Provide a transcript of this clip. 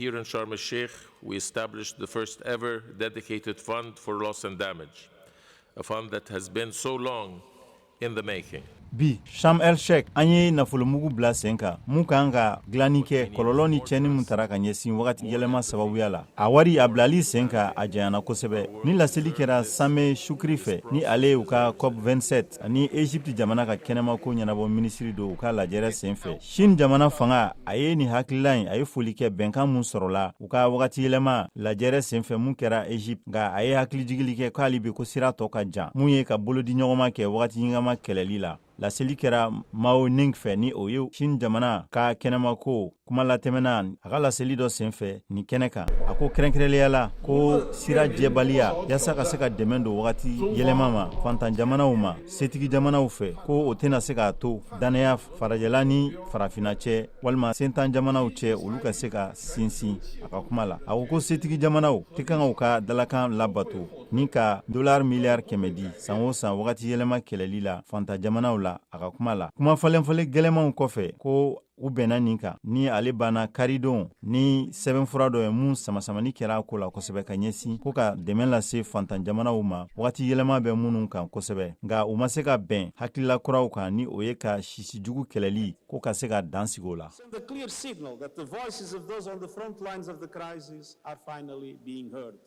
here in Sharm el-Sheikh, we established the first ever dedicated fund for loss and damage, a fund that has been so long in the making. Bi Sharm el Sheikh, an ye nafolomugu bila sen kan mun kan ka dilanni kɛ kɔlɔlɔ ni tiɲɛni min tara ka ɲɛsin wagati yɛlɛma sababuya la. A wari a bilali sen kan, a janyana kosɛbɛ. Ni laseli kɛra Sameh Shoukry fɛ, ni ale ye u ka COP 27 ani Egypte jamana ka kɛnɛmako ɲɛnabɔ minisiri don, u ka lajɛrɛ sen fɛ. Chine jamana fanga, a ye nin hakilila in, a ye foli kɛ bɛnkan mun sɔrɔla u ka wagati yɛlɛma lajɛrɛ sen fɛ mun kɛra Egypte. Nka a ye hakilijigili kɛ k'ale bi ko sira tɔ ka jan mun ye ka bolodi ɲɔgɔnma kɛ wagati ɲingama kɛlɛli la. Laseli kɛra Mao Ning fɛ, ni o ye Chine jamana ka kɛnɛmako kuma latɛmɛna. A ka laseli dɔ sen fɛ nin kɛnɛ kan, a ko kɛrɛnkɛrɛnlenya la ko sira jɛbaliya yaasa ka se ka dɛmɛ don wagati yɛlɛma ma fantan jamanaw ma setigi jamanaw fɛ, ko o tɛna se k'a to dannaya farajɛla ni farafina cɛ walima sentan jamanaw cɛ, olu ka se ka sinsin. A ka kuma la, a ko ko setigi jamanaw tɛ kan u ka dalakan labato ni ka dolari miliyari 100 di san o san wagati yɛlɛma kɛlɛli la fantan jamanaw la. A ka kuma la, kuma falenfalen gɛlɛmanw kɔfɛ, ko u bɛnna nin kan ni ale banna karidon ni sɛbɛnfura dɔ ye mun samasamani kɛra a ko la kosɛbɛ ka ɲɛsin ko ka dɛmɛ lase fantan jamanaw ma wagati yɛlɛma bɛ minnu kan kosɛbɛ. Nka u ma se ka bɛn hakilila kuraw kan, ni o ye ka sisijugu kɛlɛli ko ka se ka dan sigi o la. Send a clear signal that the voices of those on the front lines of the crisis are finally being heard.